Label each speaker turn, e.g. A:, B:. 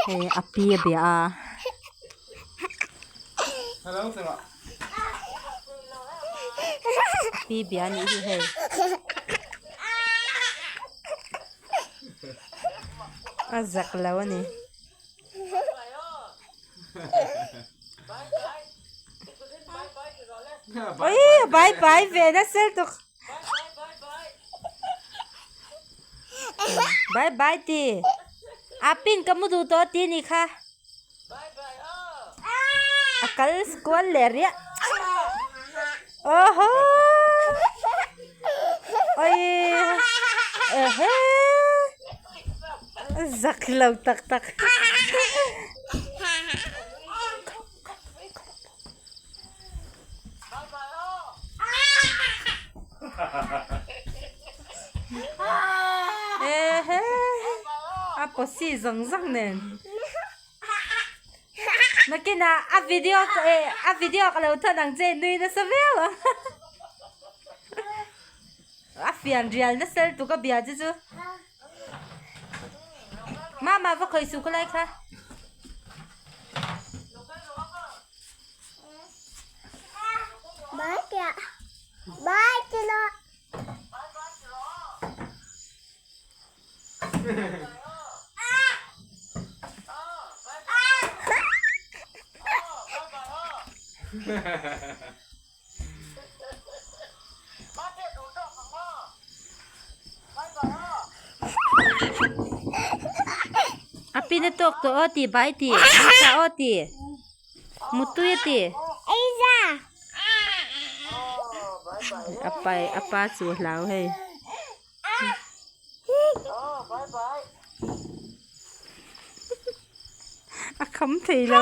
A: Hei a pi a bia a. Pi bia a nih hi hei. A zak lo a ni. Ui bai bai ve nasa lutuk. Bai bai ti. A pin ka mu duh tawh ti ni kha. A kal kual leh riah. Awhaw. Oi. Ehe. Zak lo tak tak. Ehe a pawsi zawng zawng nen nakinah a video eh a video ka lo thawn ang che nui nasa viau ang a fian rial nasa lutuk a bia che chu. Mama va khawih suh khawlai kha.
B: Bye kìa. Bye chị lo.
A: A pin a tawk tawh aw ti bai ti tha aw ti mutui a ti a pai a pa chu a hlau hei. A kham thei lo.